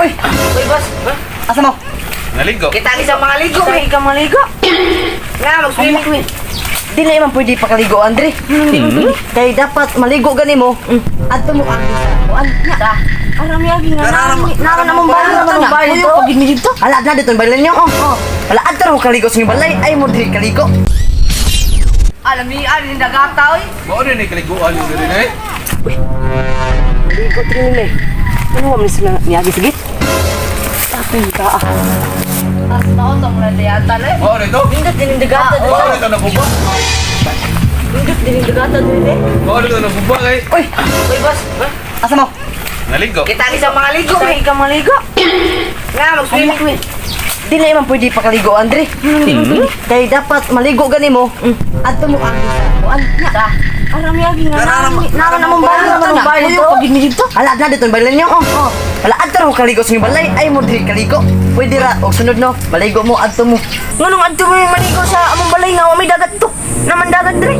Uy! Uy, boss. Asa mo? Naligo. Kita ni sa mga ligo, eh. Ikaw maligo. Nga, mag-swimming ko eh. Di na iman pwede pakaligo, Andre. Kay dapat maligo gani mo. Adto mo ang kuan. Sa. Arami agi nga. Nara- Nara namang balay nara nga. namang balay Kuyo to. pag gid dito. Ala na dito ang balay niyo. Oh. Ala adto ra ko kaligo sa inyong balay. Ay mo diri kaligo. Alam ni, alam ni dagata, oy. Mao din ni kaliguan ni diri eh. Maligo diri nila eh. Ano man sila niagi sigit? Tapin ka ah. Basta ako, tong na eh. Mao rin to. Nindot din ang dagata Mao diri. rin to nabuba. Nindot din ang dagata diri. Mao rin to nabuba kay. Uy, Uy, boss. asa mo? Naligo. Kita ni sa mga ligo, eh. Ikaw maligo. Nga, mag-swimming ko eh. Di na iman pwede pakaligo, Andre. Kay dapat maligo gani mo. Adto mo ang kuan. Sa. Arami agi nga. Nara- Nara namang balay nara namang balay Kuyo to. pag gid dito. Ala na dito ang balay niyo. Oh. Ala adto ra ko kaligo sa inyong balay. Ay mo diri kaligo. Pwede ra og sunod no. Maligo mo adto mo. Nganong adto mo yung maligo sa among balay nga, may dagat to. Naman dagat dre.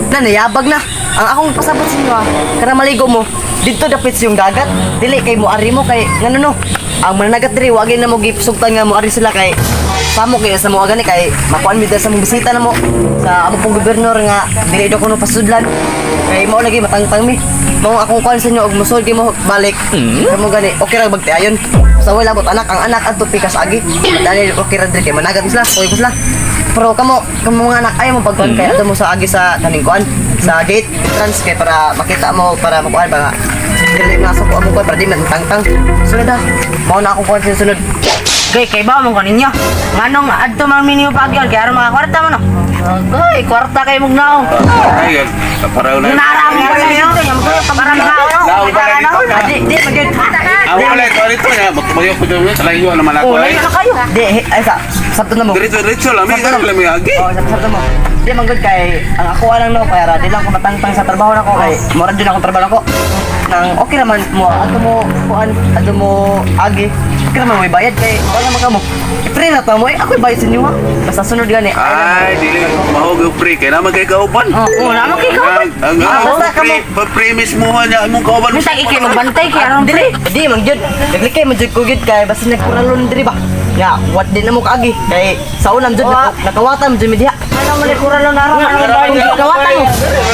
Na nayabag na. Ang akong pasabot sa inyo ah. Kana maligo mo didto dapit sa yung dagat. Dili kay mo ari mo kay ngano no. Ang mananagat diri wagin na mo gipsugtan nga mo ari sila kay samo kay sa mo gani kay makuan mi diri sa mong bisita na mo sa amo pong gobernador nga dili daw kuno pasudlan kay mao lagi matangtang mi mao akong kuan sa inyo og musod gyud mo balik kamo gani okay ra bagtiayon sa wala labot anak ang anak adto pikas agi dali okay ra diri kay managat mi sila okay ko sila. Pero kamo, kamo mga anak ay mo pagkuan kay adto mo sa agi sa kaning kuan sa gate entrance kay para makita mo para makuan ba nga dili nga sa kuan mo kuan para di matangtang. Sunod ah. Mao na akong kuan sa sunod. Kay kay ba mo kaninyo? Nganong adto man minimo pagyon kay aron mga kwarta mo no. Ay, kwarta kay mong naong. Ay, paraw na. Narami pa ninyo. Para mga Naong ba na dito? Ah, di di magid. Ang wala ito dito na magtumayo ko dito sa layo naman ako Oh, ay. layo na kayo. Di he- ay sa sabto na mo. Diretso diretso lang mi karon lang mi agi. Oh, sabto sabto mo. Di man gud kay ang ako lang no kay ra di lang ko matangtang sa trabaho nako kay mura jud akong trabaho nako. Nang okay naman mo adto mo kuan adto mo agi. Okay naman may bayad kay wala man kamo. Free na to mo eh. Ako'y bayad sa inyo ha. Basta sunod gani. Ay, dili mahog yung pre kay naman kay kauban. Oo, naman kay kauban. Ang Ah, ang basta pre, pre mismo niya imong kauban. Bisag ikay magbantay kay aron Dili, di man gyud. Naglikay man jud ko gyud kay basta nagkuralon diri ba. Nga, what din na mo kaagi kay sa unang jud nakawatan man jud mi diha. Ano man ni kuralon aron ano ba yung gikawatan mo?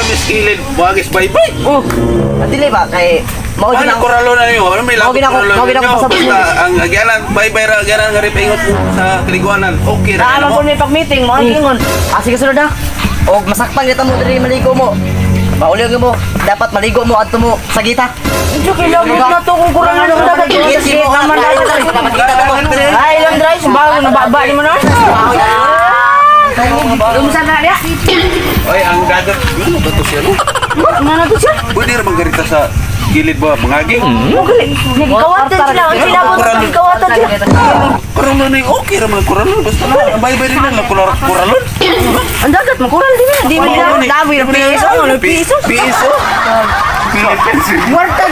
Miskilid, wagis bye-bye. Oh. Dili ba kay mao jud Ano ang kuralon na niyo? Ano may Mao labot gina kuralon mao gina ninyo? pasabot Basta ang agyanan, bye-bye ra agyanan nga ripaingot sa kaliguanan. Okay ra. Naman mo. po may pag-meeting mo ingon. Ah, sige sunod ha. Og masakpan kita mo diri maligo mo. Mauli mo, dapat maligo mo adto mo sa gita. Medyo kay labo na to kung kuralon ang dagat. Git mo Naman makita ta mo. Ay, ilang drive bago na baba ni mo na. Lumsan na niya. Oy, ang dagat. Ano ba to siya no? Ano na to siya? Pwede ra manggarita sa gilid ba mangagi? Mo gali. Nagikawatan sila. Ang sinabot nagikawatan sila. Kuralon na yung okay ra mga kuralon basta na bye-bye din lang kuralon. Ang dagat makural din na. Di mo na dami ng piso, ano piso. Piso. Philippines. Kwarta.